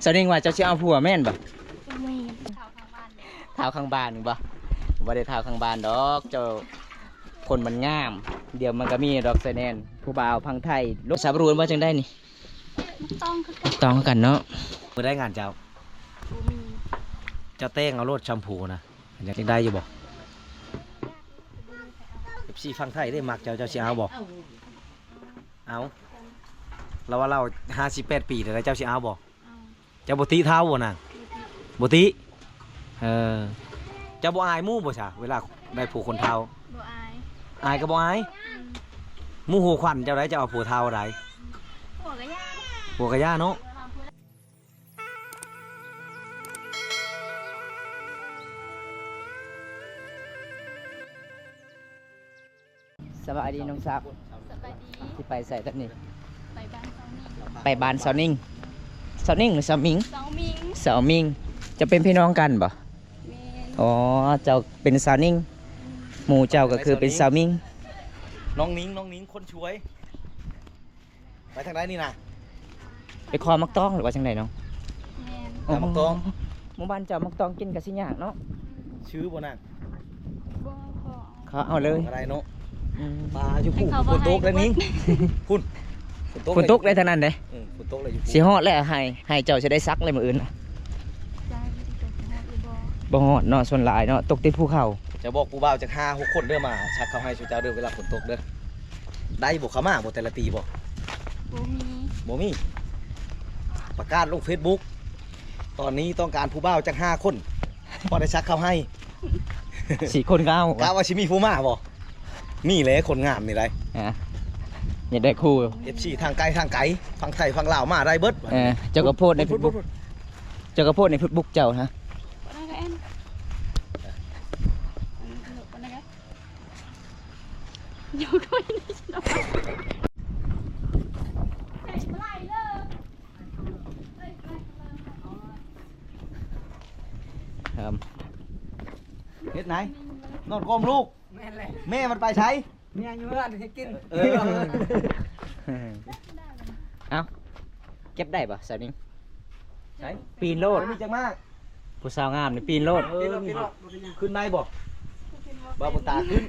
ສາວນິງວ່າເຈົ້າຊິເອົາຜົວແມ່ນບໍ່? ບໍ່ແມ່ນ ທ້າວຂ້າງບ້ານບໍ່? ບໍ່ໄດ້ທ້າວຂ້າງບ້ານດອກ ເຈົ້າຄົນມັນງາມ ດຽວມັນກໍມີດອກ ສະແນນ ຜູ້ບ່າວຝັ່ງໄທ. ສາວບະຫຼວງວ່າຈັ່ງໃດນີ້? ຕ້ອງຄືກັນ ຕ້ອງຄືກັນເນາະ. ມື້ໃດງານເຈົ້າ? ບໍ່ມີ. ເຈົ້າແຕ່ງເອົາໂລດ ແຊມພູນະ ຢາກໄດ້ຢູ່ບໍ່? ເອັຟຊີຝັ່ງໄທເດ້ມັກເຈົ້າ ເຈົ້າຊິເອົາບໍ່? ເອົາ ລາວວ່າລາວຫ້າສິບແປດປີແລ້ວ ເຈົ້າຊິເອົາບໍ່? ເຈົ້າບໍ່ຕິທ້າວບໍ່ນາງ? ບໍ່ຕິ. ເອີ ເຈົ້າບໍ່ອາຍໝູ່ບໍ່ຊະ ເວລາໄດ້ຜູ້ຄົນທ້າວ? ບໍ່ອາຍ. ອາຍກໍບໍ່ອາຍ? ອືມ. ໝູ່ຫົວຂວັນເຈົ້າໃດ ເຈົ້າເອົາຜົວທ້າວໃດ? ຜົວກໍຢ່າ ຜົວກໍຢ່າເນາະ. ສະບາຍດີນ້ອງສາວ. ສະບາຍດີ. ຊິໄປໃສຕອນນີ້? ໄປບ້ານສາວນິງ. ໄປບ້ານສາວນິງ. ສາວນິງ ຫຼື ສາວມິງ? ສາວມິງ. ສາວມິງ. ເຈົ້າເປັນພີ່ນ້ອງກັນບໍ່? ແມ່ນ. ອໍ ເຈົ້າເປັນສາວນິງ. ອືມ. ໝູ່ເຈົ້າກໍຄືເປັນສາວມິງ. ນ້ອງນິງ ນ້ອງນິງຄົນສວຍ. ໄປທາງໃດນີ້ນະ? ໄປຂໍໝາກຕອງ ຫຼືວ່າຈັ່ງໃດນ້ອງ? ແມ່ນ. ອໍ ໝາກຕອງ. ໝູ່ບ້ານເຈົ້າໝາກຕອງກິນກໍຊິຍາກເນາະ. ຊື້ບໍ່ນາງ? ບໍ່ ຂໍເອົາ. ເຂົາເອົາເລີຍ ກໍໄດ້ເນາະ. ອືມ. ປາຢູ່ພຸ້ນ ຝົນຕົກແລ້ວນີ້ ພຸ້ນ ຝົນຕົກ ຝົນຕົກໄດ້ເທົ່ານັ້ນເດ້. ເອີ ຝົນຕົກແລ້ວຢູ່ພຸ້ນ. ຊິຮອດແລ້ວ ໄຮ່ ໄຮ່ເຈົ້າຊິໄດ້ສັກແລ້ວມື້ອື່ນນະ. ບໍ່ຮອດເນາະ ສ່ວນຫຼາຍເນາະ ຕົກແຕ່ພູເຂົາ. ຈະບອກຜູ້ບ່າວຈັກຫ້າຫົກຄົນເດີ ມາສັກເຂົ້າໄຮ່ສູ່ເຈົ້າເດີ ເວລາຝົນຕົກເດີ. ໄດ້ບໍ່ ເຂົ້າມາບໍ່ແຕ່ລະປີບໍ່? ບໍ່ມີ. ບໍ່ມີ. ປະກາດລົງເຟສບຸກ ຕອນນີ້ຕ້ອງການຜູ້ບ່າວຈັກຫ້າຄົນ ພໍໄດ້ສັກເຂົ້າໄຮ່. ສີ່ຄົນກໍເອົາ. ກະວ່າຊິມີຜູ້ມາບໍ່? ມີແຫຼະ ຄົນງາມນີ້ໄດ໋. ອາ ຢາກໄດ້ຄູ່ ເອັຟຊີທາງໄກທາງໄກ ຝັ່ງໄທຝັ່ງລາວມາໄດ້ເບິດ. ເອີ ເຈົ້າກໍໂພສໃນເຟສບຸກ ເຈົ້າກໍໂພສໃນເຟສບຸກເຈົ້າຮະ. ເຮັດໄຫນ? ນອນກ້ອມລູກ. ແມ່ນແຫຼະ. ແມ່ມັນໄປໃສ? ເມຍຢູ່ເຮືອນເຮັດກິນ. ເອີ ເອົາ ເກັບໄດ້ບໍ່ສາວນິງ? ໃສ? ປີນໂລດ ມີຈັກມາກ? ຜູ້ສາວງາມນີ້ປີນໂລດ. ເອີ ປີນໂລດ ປີນໂລດ. ຂຶ້ນໄດ້ບໍ່? ບໍ່ ບໍ່ຕາຂຶ້ນ.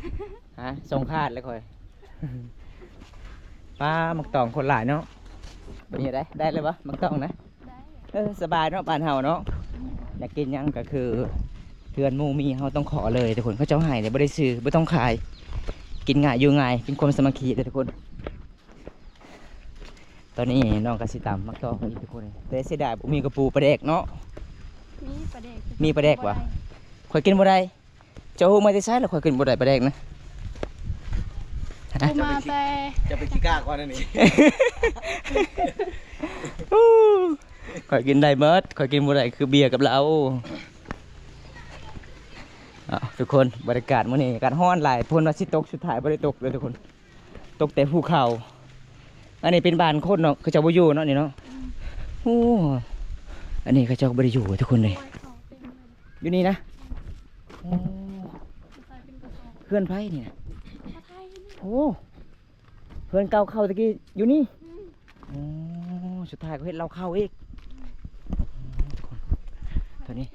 ຮະ ສົ່ງຄາດແລ້ວຂ້ອຍ. ປ້າ ໝາກຕອງຄົນຫຼາຍເນາະ. ເປັນຈັ່ງໃດ ໄດ້ແລ້ວບໍ່ໝາກຕອງນະ? ໄດ້. ເອີ ສະບາຍເນາະ ບ້ານເຮົາເນາະ. ອືມ. ຢາກກິນຫຍັງກໍຄືເຮືອນໝູ່ມີ ເຮົາຕ້ອງຂໍເລີຍທຸກຄົນ. ເຂົາເຈົ້າໃຫ້ເດ້ ບໍ່ໄດ້ຊື້ ບໍ່ຕ້ອງຂາຍ. ກິນງ່າຍຢູ່ງ່າຍ ເປັນຄວາມສາມັກຄີເດ້ທຸກຄົນ. ຕອນນີ້ນ້ອງກໍຊິຕຳໝາກຕອງອີກທຸກຄົນ ແຕ່ເສຍດາຍບໍ່ມີກະປູປາແດກເນາະ. ມີປາແດກ ມີປາແດກຫວາ? ຂ້ອຍກິນບໍ່ໄດ້. ເຈົ້າຮູ້ມາແຕ່ໃສລະ ຂ້ອຍກິນບໍ່ໄດ້ປາແດກນະ? ຮະ? ເຈົ້າມາແຕ່ ເຈົ້າໄປຂີ້ກ້າກ່ອນອັນນີ້. ຂ້ອຍກິນໄດ້ເບິດ ຂ້ອຍກິນບໍ່ໄດ້ຄືເບຍກັບເຫຼົ້າ. ເອົາ ທຸກຄົນ ບັນຍາກາດມື້ນີ້ອາກາດຮ້ອນຫຼາຍ ເພິ່ນວ່າຊິຕົກ ສຸດທ້າຍບໍ່ໄດ້ຕົກເລີຍທຸກຄົນ. ຕົກແຕ່ພູເຂົາ. ອັນນີ້ເປັນບ້ານຄົນເນາະ ເຂົາເຈົ້າບໍ່ຢູ່ເນາະນີ້ເນາະ. ອືມ. ໂອ້ ອັນນີ້ເຂົາເຈົ້າບໍ່ໄດ້ຢູ່ທຸກຄົນເລີຍ. ຢູ່ນີ້ນະ. ໂອ້ ເຮືອນໃຜນີ້ນະ? ໂອ້ ເຮືອນເກົ່າເຂົາຕະກີ້ຢູ່ນີ້. ອືມ. ໂອ້ ສຸດທ້າຍກໍເຮັດເລົາເຂົ້າອີກ. ຕົວນີ້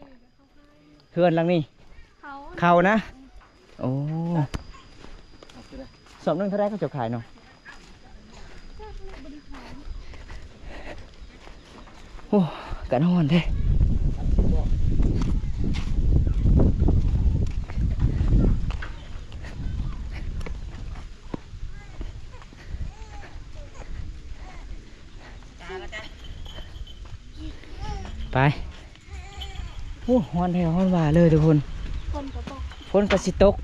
ເຮືອນຫຼັງນີ້ ເຂົາ ເຂົານະ. ໂອ້ ສອບໜຶ່ງເທົ່າໃດເຂົາເຈົ້າຂາຍເນາະ? ໂອ້ ອາກາດຮ້ອນແທ້. ໄປ. ໂອ້ ຮ້ອນແທ້ຮ້ອນຫວາເລີຍທຸກຄົນ. ຝົນກໍຕົກ ຝົນກໍຊິຕົກ.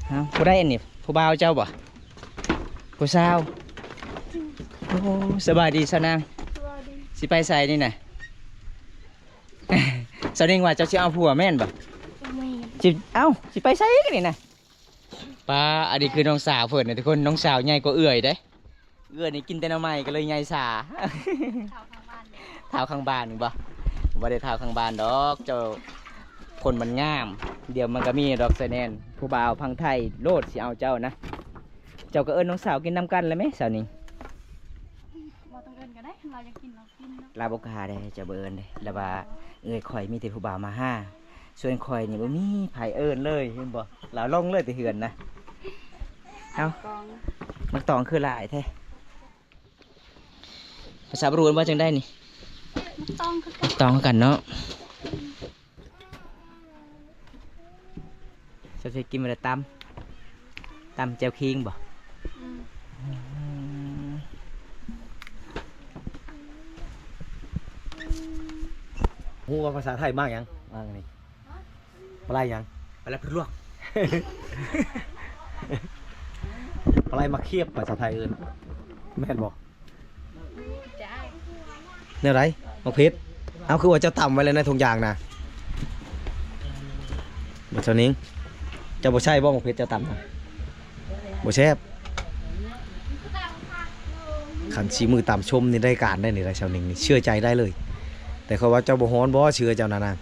ເອົ້າ ຜູ້ໃດອັນນີ້ ຜູ້ບ່າວເຈົ້າບໍ່? ຜູ້ສາວ. ໂອ້ ສະບາຍດີສາວນາງ. ສະບາຍດີ. ຊິໄປໃສນີ້ນະ? ສາວນິງວ່າເຈົ້າຊິເອົາຜົວແມ່ນບໍ່? ບໍ່ແມ່ນ. ຊິ ເອົ້າ ຊິໄປໃສອີກນີ້ນະ? ປ້າ ອັນນີ້ຄືນ້ອງສາວເພິ່ນນະທຸກຄົນ. ນ້ອງສາວໃຫຍ່ກວ່າເອື້ອຍເດ້. ເອື້ອຍນີ້ກິນແຕ່ໜໍ່ໄມ້ກໍເລີຍໃຫຍ່ສາ. ທ້າວຂ້າງບ້ານເດ້. ທ້າວຂ້າງບ້ານບໍ່? ບໍ່ໄດ້ທ້າວຂ້າງບ້ານດອກ ເຈົ້າຄົນມັນງາມ. ດຽວມັນກໍມີດອກ ສະແນນ ຜູ້ບ່າວຝັ່ງໄທໂລດຊິເອົາເຈົ້ານະ. ເຈົ້າກໍເອີ້ນນ້ອງສາວກິນນຳກັນລະແມ້ ສາວນິງ. ບໍ່ຕ້ອງເອີ້ນກໍ ເດ້ ລາວຢາກກິນ ລາວກິນເນາະ. ລາວບໍ່ກ້າເດ້ ເຈົ້າບໍ່ເອີ້ນເດ້ ລາວວ່າເອື້ອຍຂ້ອຍມີແຕ່ຜູ້ບ່າວມາຫາ ສ່ວນຂ້ອຍນີ້ບໍ່ມີໃຜເອີ້ນເລີຍ ເຫັນບໍ່? ລາວລົງເລີຍແຕ່ເຮືອນນະ. ເອົ້າ ໝາກຕອງຄືຫຼາຍແທ້. ພາສາບຣູນວ່າຈັ່ງໃດນີ້? ໝາກຕອງຄືກັນ ໝາກຕອງຄືກັນເນາະ. ເຈົ້າຊິກິນບໍ່ໄດ້ຕຳ ຕຳແຈ່ວຂີງບໍ່? ອືມ ຮູ້ວ່າພາສາໄທໝາກຫຍັງ? ໝາກນີ້ ປາໄຫຼຫຍັງ? ປາໄຫຼພະລວກ ປາໄຫຼໝາກຂຽບ ພາສາໄທເອີ້ນ ແມ່ນບໍ່? ແນວໃດ? ໝາກເຜັດ? ເອົາ ຄືວ່າເຈົ້າຕຳໄວ້ແລ້ວໃນຖົງຢາງນະ ບໍ່ ຊາວນິງ ເຈົ້າບໍ່ໃສ່ບໍ່ ໝາກເຜັດເຈົ້າຕຳນະ? ບໍ່ແຊບ. ຄັນສີມືຕຳສົ້ມນີ້ໄດ້ການໄດ໋ນີ້ ຊາວນິງນີ້ເຊື່ອໃຈໄດ້ເລີຍ. ແຕ່ຂ້ອຍວ່າເຈົ້າບໍ່ຮ້ອນບໍ່ ເຊື້ອເຈົ້ານັ້ນນະ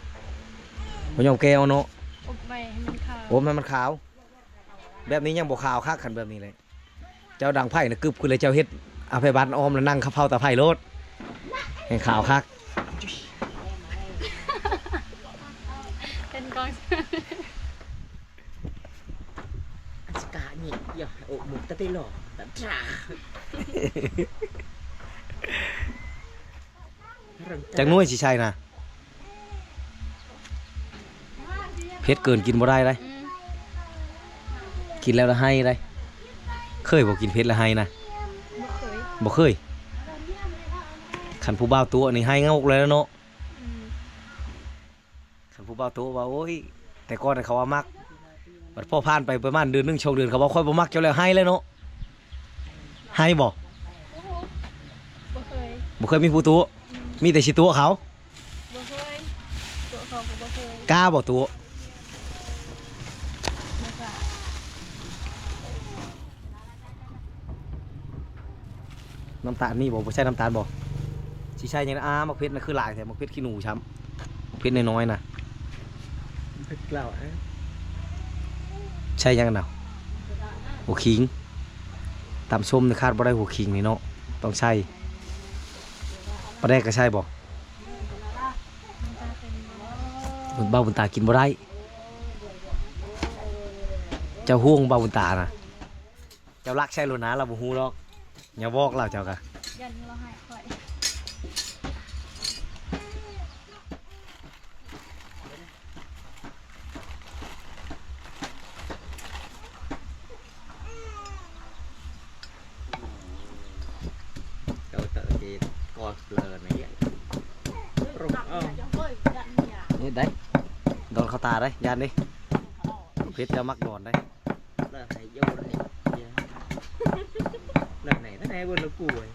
ບໍ່ຍອມແກະເອົາເນາະ. ອົບໄວ້ໃຫ້ມັນຂາວ ອົບໃຫ້ມັນຂາວ. ແບບນີ້ຍັງບໍ່ຂາວຄັກ ຄັນແບບນີ້ແຫຼະ. ເຈົ້າດັງໄຟນະ ກຶບຂຶ້ນແລ້ວເຈົ້າເຮັດອາໄພບັນອ້ອມ ແລ້ວນັ່ງເຜົາຕາໄຟໂລດ ແຮ່ງຂາວຄັກ. ເປັນກອງ ອາສການີ້ ຢາກໂອກມຸກຕະເຕຫຼໍ ຕັດທາ ຈັກໜ່ວຍຊິໃສ່ນະ? ເຜັດເກີນກິນບໍ່ໄດ້ເດ້. ອືມ ກິນແລ້ວລະໄຫ້ເດ້. ເຄີຍບໍ່ກິນເຜັດລະໄຫ້ນະ? ບໍ່ເຄີຍ ບໍ່ເຄີຍ. ຄັນຜູ້ບ່າວຕົວະນີ້ໄຫ້ງອກເລີຍເນາະ. ອືມ ຄັນຜູ້ບ່າວໂຕະວ່າ ໂອ້ຍ ແຕ່ກ່ອນເຂົາວ່າມັກ ບັດພໍຜ່ານໄປປະມານເດືອນໜຶ່ງ ສອງເດືອນ ເຂົາວ່າ ຂ້ອຍບໍ່ມັກເຈົ້າແລ້ວ ໄຫ້ແລ້ວເນາະ. ໄຫ້ບໍ່? ບໍ່ເຄີຍ ບໍ່ເຄີຍມີຜູ້ໂຕະ. ອືມ ມີແຕ່ຊິໂຕະເຂົາ. ບໍ່ເຄີຍ ໂຕະເຂົາກໍບໍ່ເຄີຍ. ກ້າບໍ່ໂຕະ? ບໍ່ກ້າ. ນ້ຳຕານມີບໍ່? ບໍ່ໃສ່ນ້ຳຕານບໍ່? ຊິໃສ່ຫຍັງ? ອາ ໝາກເຜັດນະ ຄືຫຼາຍແທ້? ໝາກເຜັດຂີ້ໜູຊ້ຳ ໝາກເຜັດນ້ອຍໆນະ. ເຜັດເຫຼົ້າ ອາ ໃສ່ຫຍັງນະ? ຫົວຂີງ. ຕຳສົ້ມນີ້ຂາດບໍ່ໄດ້ຫົວຂີງນີ້ເນາະ ຕ້ອງໃສ່. ປາແດກກໍໃສ່ບໍ່? ເບົາບຸນຕາກິນບໍ່ໄດ້. ເຈົ້າຫ່ວງເບົາບຸນຕານະ. ເຈົ້າລັກໃສ່ໂລດນາ ລາວບໍ່ຮູ້ດອກ. ຢ່າບອກລາວ ເຈົ້າກະ ຢ້ານລາວໃຫ້ຂ້ອຍ. ເຈົ້າ ເຈົ້າຊິກອດເລີຍນີ້ ເຮັດໄດ້ ດອນເຂົ້າຕາໄດ້ ຢ້ານເດ້. ເພັດເຈົ້າມັກດອນໄດ້. ເລີກໃຫ້ໂຍນໃຫ້ເຈຍ ເລີກໃຫ້ ໃຫ້ເບິ່ງລະກວຍ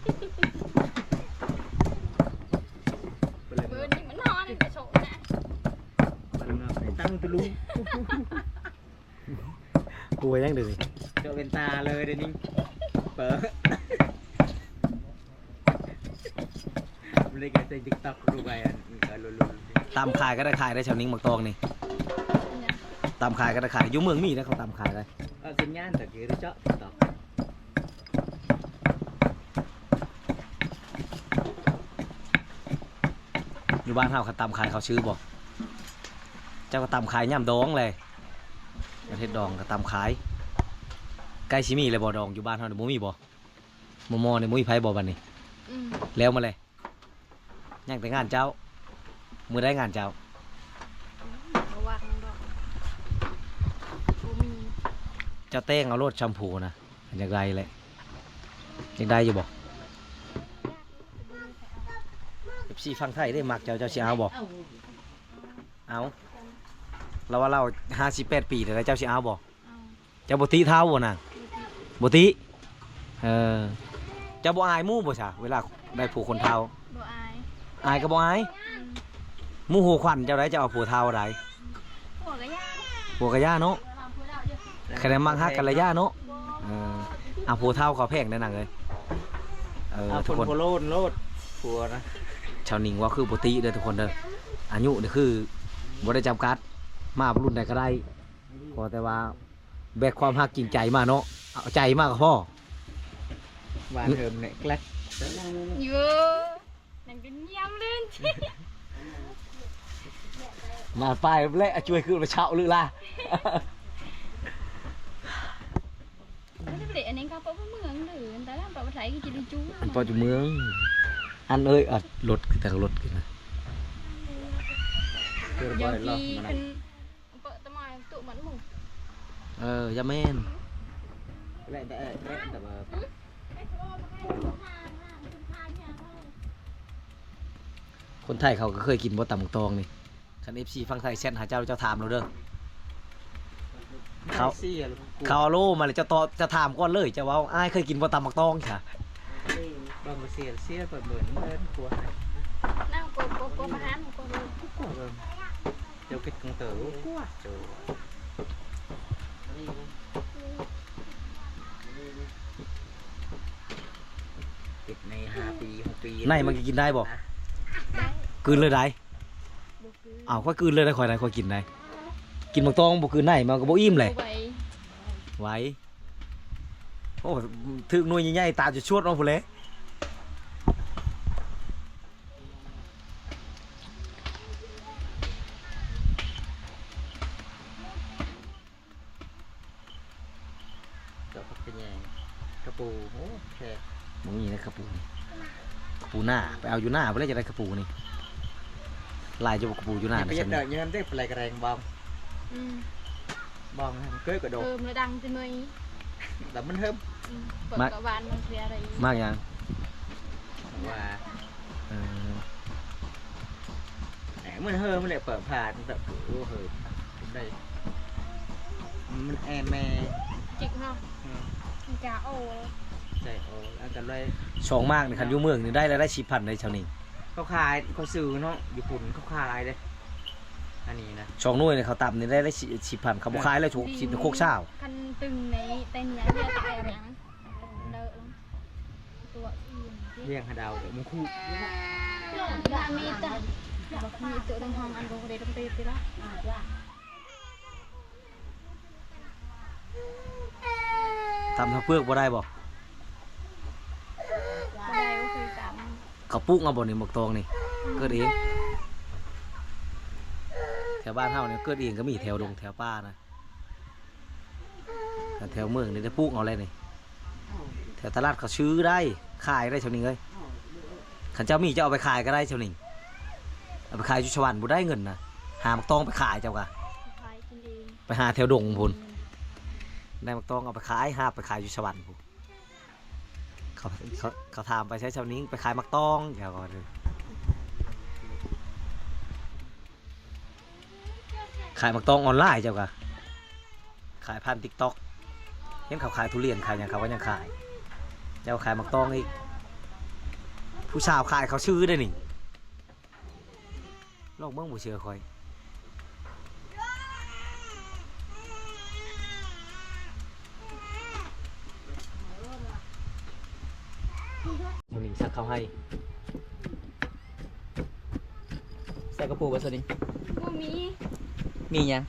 ເບິ່ງນີ້ມັນນອນໄປໂຊະນະ ເບິ່ງເນາະ ໃຫ້ຕັ້ງຕະລຸງ ກວຍຫຍັງເດນີ້ ເຈາະເວັນຕາເລີຍເດນີ້ ເປີ ມັນເລີຍກາຍເປັນຕິກຕັອກ ລູກໄອ້ອັນ ເອີ ລຸນໆ ຕຳຂາຍກໍໄດ້ຂາຍໄດ້ ຊາວນິງ ໝາກຕອງນີ້ ຕຳຂາຍກໍໄດ້ຂາຍ ຢູ່ເມືອງມີໄດ້ ເຂົາຕຳຂາຍໄດ້ ເອົາສັນຍານຕະກີ້ເຈາະຕິກຕັອກ ຢູ່ບ້ານເຮົາ ຄັນຕຳຂາຍເຂົາຊື້ບໍ່? ເຈົ້າກໍຕຳຂາຍຍາມດອງແຫຼະ ປະເທດດອງກໍຕຳຂາຍ ໃກ້ຊິມີແລ້ວບໍ່? ດອງຢູ່ບ້ານເຮົານີ້ບໍ່ມີບໍ່? ໝໍ່ໆນີ້ບໍ່ມີໃຜບໍ່ບັດນີ້? ອືມ ແລ້ວໝົດແລ້ວ ຍັງແຕ່ງານເຈົ້າ ມື້ໃດງານເຈົ້າ? ບໍ່ວ່າງດອກ ບໍ່ມີ ເຈົ້າແຕ່ງເອົາໂລດ ຊຳພູນະ ຄັນຢາກໄດ້ແຫຼະ ຢາກໄດ້ຢູ່ບໍ່? ເອັຟຊີຝັ່ງໄທເດ້ມັກເຈົ້າ ເຈົ້າຊິເອົາບໍ່? ເອົາ ລາວວ່າລາວຫ້າສິບແປດປີແລ້ວ ເຈົ້າຊິເອົາບໍ່? ເອົາ ເຈົ້າບໍ່ຕິທ້າວບໍ່ນາງ? ບໍ່ຕິ ບໍ່ຕິ ເອີ ເຈົ້າບໍ່ອາຍໝູ່ບໍ່ຊະ ເວລາໄດ້ຜົວຄົນທ້າວ? ບໍ່ອາຍ ອາຍກໍບໍ່ອາຍ ອືມ ໝູ່ຫົວຂວັນເຈົ້າໃດ ເຈົ້າເອົາຜົວທ້າວໃດ? ຜົວກໍຢ່າ ຜົວກໍຢ່າເນາະ ຄັນໄດ້ມັກຮັກກັນລະຢ່າເນາະ ເອີ ເອົາຜົວທ້າວເຂົາແພງເດີນາງເອີຍ ເອີ ເອົາຄົນ ທຸກຄົນ ຜົວໂລນໂລດ ຜົວນະ ຊາວນິງວ່າຄືບໍ່ຕິເດີທຸກຄົນເດີ ອາຍຸນີ້ຄືບໍ່ໄດ້ຈຳກັດ ມາລຸ້ນໃດກໍໄດ້ ຂໍແຕ່ວ່າ ແບກຄວາມຮັກຈິງໃຈມາເນາະ ເອົາໃຈມາກໍພໍ ຫວານເຫິມແນະແກລັກ ໂຍ ນັ່ງຈົນຢ້ຽມເລີຍ ມາປາຍແຫຼະ ຊ່ວຍຄືມາເຊົາຫຼືລະ ເລະ ອັນນີ້ກໍປະເມືອງເດີ ແຕ່ປະໄທກິນໄດ້ຈູ ປະຈຸເມືອງ ອັນເອີຍ ອັດລົດ ຄືທາງລົດຄືນະ ເອີ ຢ່າແມ່ນ ແລະ ແລະ ແລະ ຄົນໄທເຂົາກໍເຄີຍກິນບໍ່ ຕຳບັກຕອງນີ້? ຄັນເອັຟຊີຝັ່ງໄທແຊັດຫາເຈົ້າ ເຈົ້າຖາມລາວເດີ ເຂົາ ເຂົາເອົາໂລມາແລ້ວ ເຈົ້າຕອບ ເຈົ້າຖາມກ່ອນເລີຍ ເຈົ້າເວົ້າ ອ້າຍເຄີຍກິນບໍ່ ຕຳບັກຕອງ ຊະ ເບິ່ງເສຍ ເສຍເປີດເໝືອນເມີນກົວ ນາງກົວ ກົວ ກົວປະຫານ ກົວ ກົວເບິ່ງ ເຈົ້າຄິດຂອງເຕີ ໂອ້ ກົວ ເຈົ້າ ຕິດໃນຫ້າປີ ຫົກປີ ໃນມັນກໍກິນໄດ້ບໍ່? ນະ ກືນເລີຍໄດ໋ ບໍ່ກືນ ອ້າວ ຂ້ອຍກືນເລີຍໄດ໋ ຂ້ອຍນະ ຂ້ອຍກິນໄດ້ ກິນບັກຕອງບໍ່ກືນໄດ້ ມັນກໍບໍ່ອີ່ມແຫຼະ ບໍ່ໄຫວ ໄຫວ ໂອ້ ຖືກໜ່ວຍໃຫຍ່ໆ ຕາຈະຊວດອອກພຸ້ນແຫຼະ. ເຈົ້າຜັກຂະແຍງ ກະປູ ໂອ້ ແຂກ ບໍ່ມີແລ້ວກະປູນີ້ ກະປູໜ້າ ໄປເອົາຢູ່ໜ້າພຸ້ນແຫຼະ ຈະໄດ້ກະປູນີ້ ຫຼາຍຢູ່ບໍ່ກະປູຢູ່ໜ້າ ໄປເຮັດເດີ ຍາມເດັກໄປໄລ່ກະແຣງບອງ ອືມ ບອງເກີດກະໂດ ເພີ່ມລະດັງຕິເມຍ ແລ້ວມັນເຫິມ ອືມ ເປີດກະຫວານມັນເສຍໄດ້ ໝາກຫຍັງ ວ່າ ເອີ ແໝ ມັນເຮີມັນແຫຼະ ເປີດຜ່ານແບບ ໂອ້ ເຮີໄດ້ ມັນແອແມ ຈິກເນາະ ອືມ ມັນຈະໂອ ໃຈໂອ ອັນກັນເລີຍ ສອງໝາກນີ້ ຄັນຢູ່ເມືອງນີ້ໄດ້ລາຍໄດ້ສິບພັນໄດ໋ ຊາວນີ້ ເຂົາຂາຍ ເຂົາຊື້ເນາະ ຢູ່ພຸ້ນເຂົາຂາຍເດ້ ອັນນີ້ນະ ສອງໜ່ວຍນີ້ ເຂົາຕຳນີ້ໄດ້ ໄດ້ສິບພັນ ເຂົາບໍ່ຂາຍແລ້ວ ຫົກສິບ ໂຄກຊາວ ຄັນຕຶງໃນແຕ່ເນຍ ເນຍຕາຍແລ້ວ ລຽງຫາດາວ ມຸງຄຸ ມີແຕ່ ມີໂຕນັ້ນຫ້ອງອັນບໍ່ໄດ້ລົງໄປຕິລະ ຕຳເຂົ້າເປືອກບໍ່ໄດ້ບໍ່? ບໍ່ໄດ້ ບໍ່ເຄີຍຕຳ ເຂົາປູກເອົາບໍ່ນີ້ ໝາກຕອງນີ້? ອືມ ເກີດເອງ ແຖວບ້ານເຮົານີ້ເກີດເອງກໍມີ ແຖວດົງແຖວປ່ານະ. ແຖວເມືອງນີ້ໄດ້ປູກເອົາແລ້ວນີ້ ແຖວຕະຫຼາດເຂົາຊື້ໄດ້ ຂາຍໄດ້ ຊາວນີ້ເອີຍ ຄັນເຈົ້າມີເຈົ້າເອົາໄປຂາຍກໍໄດ້ ຊາວນີ້ ເອົາໄປຂາຍຢູ່ສະຫວັນ ບໍ່ໄດ້ເງິນນະ ຫາໝາກຕອງໄປຂາຍເຈົ້າກະ ຂາຍກິນເອງ ໄປຫາແຖວດົງພຸ້ນ ອືມ ໄດ້ໝາກຕອງເອົາໄປຂາຍ ຫາບໄປຂາຍຢູ່ສະຫວັນພຸ້ນ ເຂົາ ເຂົາ ເຂົາຖາມໄປໃສ ຊາວນີ້ໄປຂາຍໝາກຕອງ ເຈົ້າກໍວ່າ ຂາຍໝາກຕອງອອນລາຍເຈົ້າກະ ຂາຍຜ່ານຕິກຕັອກ ເຫັນເຂົາຂາຍທຸລຽນຂາຍຫຍັງ ເຂົາກໍຍັງຂາຍ ເຈົ້າຂາຍໝາກຕອງອີກ ຜູ້ສາວຂາຍເຂົາຊື້ໄດ້ນີ້ ລອງເບິ່ງ ບໍ່ເຊື່ອຂ້ອຍ. ມື້ນີ້ສັກເຂົ້າໄຮ່ ໃສ່ກະປູບໍ່ຊະນີ້? ບໍ່ມີ ມີຫຍັງ?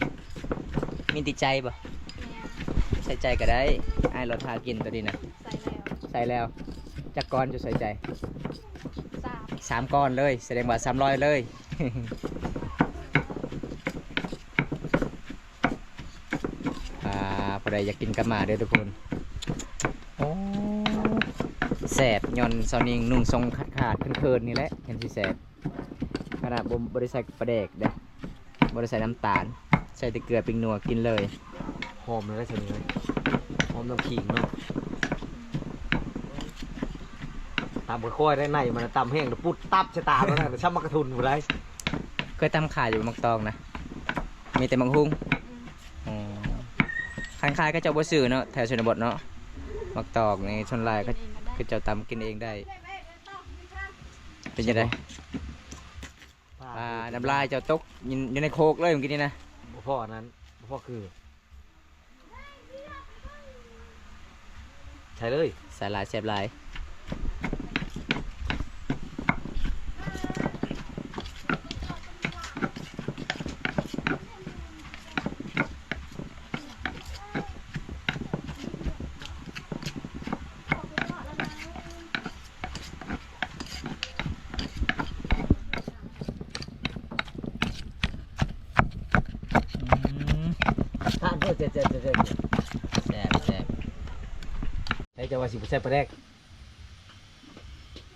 ມີແຕ່ໃຈບໍ່? ແມ່ນ ໃສ່ໃຈກໍໄດ້ ອ້າຍລົດຫາກິນໂຕນີ້ນະ ໃສ່ແລ້ວ ໃສ່ແລ້ວ ຈັກກ້ອນເຈົ້າໃສ່ໃຈ? ສາມ ສາມກ້ອນເລີຍ ສະແດງວ່າສາມຮ້ອຍເລີຍ. ອ່າ ຜູ້ໃດຢາກກິນກະໝາເດີທຸກຄົນ ໂອ້ ແຊບ ຍ້ອນຊາວນິງນຸ່ງຊົງຂາດໆ ເຂີນໆ ນີ້ແຫຼະ ຈັ່ງຊິແຊບ ຂະໜາດບໍ່ ບໍ່ໄດ້ໃສ່ປາແດກເດ້ ບໍ່ໄດ້ໃສ່ນ້ຳຕານ ໃສ່ແຕ່ເກືອ ປິງນົວ ກິນເລີຍ. ຫອມເລີຍຊາວນິງເອີຍ ຫອມນ້ຳຂີງເນາະ ຕຳຄ່ອຍໆ ໄດ້ໃນມັນ ຕຳແຮງ ປຸດຕັບຊະຕາ ແລ້ວນະ ຊຳໝາກກະທຸນພຸ້ນໃດ໋. ເຄີຍຕຳຂາຍຢູ່ບໍ່ ໝາກຕອງນະ? ມີແຕ່ໝາກຫຸ່ງ ອືມ ອໍ ຄັນຂາຍເຂົາເຈົ້າບໍ່ຊື້ເນາະ ແຖວຊົນນະບົດເນາະ ໝາກຕອງນີ້ສ່ວນຫຼາຍເຂົາ ເຂົາເຈົ້າຕຳກິນເອງໄດ້. ເປັນຈັ່ງໃດ? ປາ ນ້ຳລາຍເຈົ້າຕົກຢູ່ ຢູ່ໃນໂຄກເລີຍມື້ກີ້ນີ້ນະ ບໍ່ພໍອັນນັ້ນ ບໍ່ພໍຄື ໃສ່ເລີຍ ໃສ່ຫຼາຍແຊບຫຼາຍ. ເ ເຈົ້າວ່າຊິບໍ່ໃສ່ປາແດກ.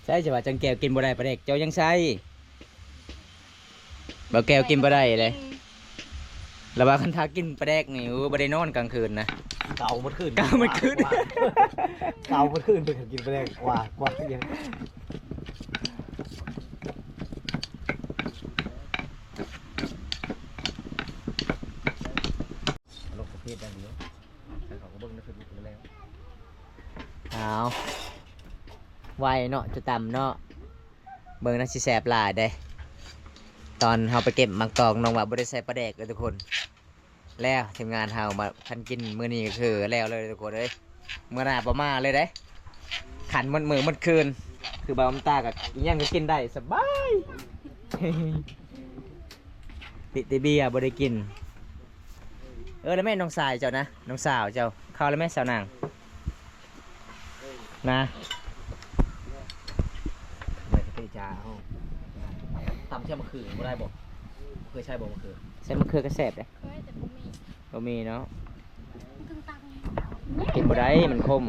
ໃສ່ ເຈົ້າວ່າຈັນແກ້ວກິນບໍ່ໄດ້ປາແດກ ເຈົ້າຍັງໃສ່. ບ່າວແກ້ວກິນບໍ່ໄດ້ເລີຍ. ລະວ່າຄັນຖ້າກິນປາແດກນີ້ ໂອ້ ບໍ່ໄດ້ນອນກາງຄືນນະ. ເກົາໝົດຄືນ ເກົາໝົດຄືນ ເກົາໝົດຄືນ ເພິ່ນກິນປາແດກກວ່າ ກວ່າ ລົງປະເພດຢ່າງດຽວ ໃຫ້ເຂົາກໍເບິ່ງໃນເຟສບຸກແລ້ວ. ອ້າວ ໄວເນາະ ຈະຕຳເນາະ. ເບິ່ງນະ ຊິແຊບຫຼາຍເດ້. ຕອນເຮົາໄປເກັບໝາກຕອງ ນ້ອງວ່າບໍ່ໄດ້ໃສ່ປາແດກເດີທຸກຄົນ. ແລ້ວທີມງານເຮົາມາ ຄັນກິນມື້ນີ້ກໍຄືແລ້ວເລີຍທຸກຄົນເອີຍ. ມື້ໜ້າບໍ່ມາເລີຍເດ້. ຂັນໝົດມື້ໝົດຄືນ ຄືບ່າວນ້ຳຕາກໍອີ່ຫຍັງກໍກິນໄດ້ສະບາຍ. ຕິ ຕິເບຍບໍ່ໄດ້ກິນ. ເອີ ແລ້ວແມ່ນ້ອງຊາຍເຈົ້ານະ ນ້ອງສາວເຈົ້າ ເຂົ້າແລ້ວແມ່ສາວນາງນະ. ແມ່ກະຕິຈາເຮົາ ຕຳໃສ່ໝາກເຂືອບໍ່ໄດ້ບໍ່? ເຄີຍໃຊ້ບໍ່ໝາກເຂືອ? ໃສ່ໝາກເຂືອກໍແຊບເດ້. ເຄີຍແຕ່ບໍ່ມີ ບໍ່ມີເນາະ ມັນຄືຕັງ ກິນບໍ່ໄດ້ ມັນຂົມ.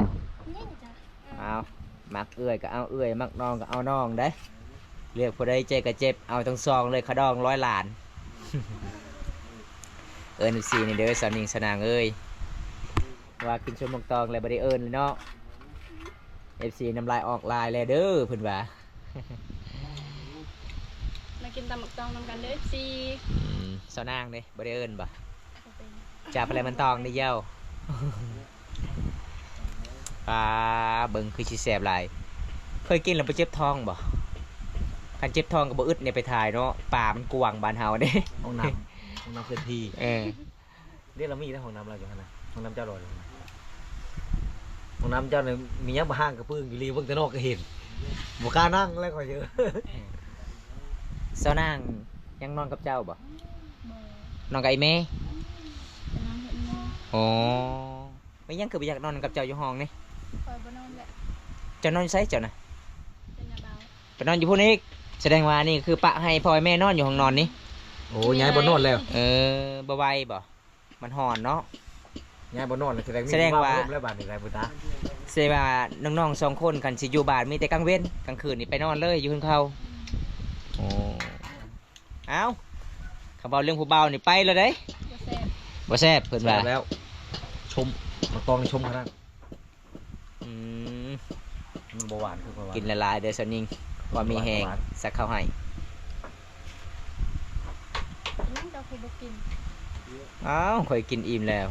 ນີ້ຈ້ະ ອ້າວ ມັກເອື້ອຍກໍເອົາເອື້ອຍ ມັກນ້ອງກໍເອົານ້ອງເດ້. ເລືອກຜູ້ໃດເຈັບກໍເຈັບ ເອົາທັງສອງເລີຍ ຄ່າດອງຮ້ອຍລ້ານ. ເອີ້ນເອັຟຊີນີ້ເດີ ສາວນິງສາວນາງເອີຍ ວ່າກິນຊົມໝາກຕອງແລ້ວບໍ່ໄດ້ເອີ້ນເລີຍເນາະ. ເອັຟຊີນ້ຳລາຍອອກຫຼາຍແລ້ວເດີ ເພິ່ນວ່າ. ມາກິນຕຳໝາກຕອງນຳກັນເດີ ເອັຟຊີ. ອືມ ສາວນາງເດ້ ບໍ່ໄດ້ເອີ້ນບໍ່? ບໍ່ເປັນ ຈັບໄປແລ້ວມັນຕອງໄດ້ເຍົວ. ປາ ເບິ່ງຄືຊິແຊບຫຼາຍ. ເຄີຍກິນແລ້ວບໍ່ເຈັບທ້ອງບໍ່? ຄັນເຈັບທ້ອງກໍບໍ່ອຶດແນວໄປຖ່າຍເນາະ ປ່າມັນກວ້າງບ້ານເຮົາເດ້. ຫ້ອງນ້ຳ ຫ້ອງນ້ຳເຄື່ອນທີ່ ເອີ ເດ້ ລາວມີແຕ່ຫ້ອງນ້ຳລາວຢູ່ຫັ້ນນະ. ຫ້ອງນ້ຳເຈົ້າຫຼອຍ ຫ້ອງນ້ຳເຈົ້ານີ້ມີຫຍັງບໍ່ ຫ້າງກະປຶ້ງອີ່ຫຼີ ເບິ່ງແຕ່ນອກກໍເຫັນ ບໍ່ກ້ານັ່ງແລ້ວຂ້ອຍເອີຍ. ສາວນາງຍັງນອນກັບເຈົ້າບໍ່? ບໍ່ ນອນກັບອີ່ແມ່. ໄປນອນເຮືອນໝູ່. ອໍ ແມ່ນຫຍັງຄືບໍ່ຢາກນອນກັບເຈົ້າຢູ່ຫ້ອງນີ້? ຂ້ອຍບໍ່ນອນແຫຼະ. ເຈົ້ານອນຢູ່ໃສເຈົ້ານະ? ເປັນນາບ່າວ ໄປນອນຢູ່ພຸ້ນອີກ. ສະແດງວ່ານີ້ຄືປະໃຫ້ພໍ່ໃຫ້ແມ່ນອນຢູ່ຫ້ອງນອນນີ້. ໂອ້ ຍ້າຍບ່ອນນອນແລ້ວ. ເອີ ບໍ່ໄຫວບໍ່? ມັນຮ້ອນເນາະ. ຍ້າຍບ່ອນນອນແລ້ວ ສະແດງ ສະແດງວ່າ ມີລົມແລ້ວບາດນີ້ໄດ້ບໍ່ຕາ. ສະແດງວ່ານ້ອງໆສອງຄົນຄັນຊິຢູ່ບ້ານມີແຕ່ກາງເວັນ ກາງຄືນນີ້ໄປນອນເລີຍຢູ່ເຮືອນເຂົາ. ໂອ້ ອ້າວ ຄັນເວົ້າເລື່ອງຜູ້ບ່າວນີ້ໄປແລ້ວເດ້. ບໍ່ແຊບ ບໍ່ແຊບເພິ່ນວ່າ. ແຊບແລ້ວ ຊົມ ໝາກຕອງນີ້ຊົມຂະໜາດ. ອືມ ມັນບໍ່ຫວານຄືຂ້ອຍວ່າ. ກິນຫຼາຍໆເດີສາວນິງ ພໍມີແຮງ ສັກເຂົ້າໃຫ້. ອືມ ເຈົ້າຄືບໍ່ກິນ? ອ້າວ ຂ້ອຍກິນອີ່ມແລ້ວ.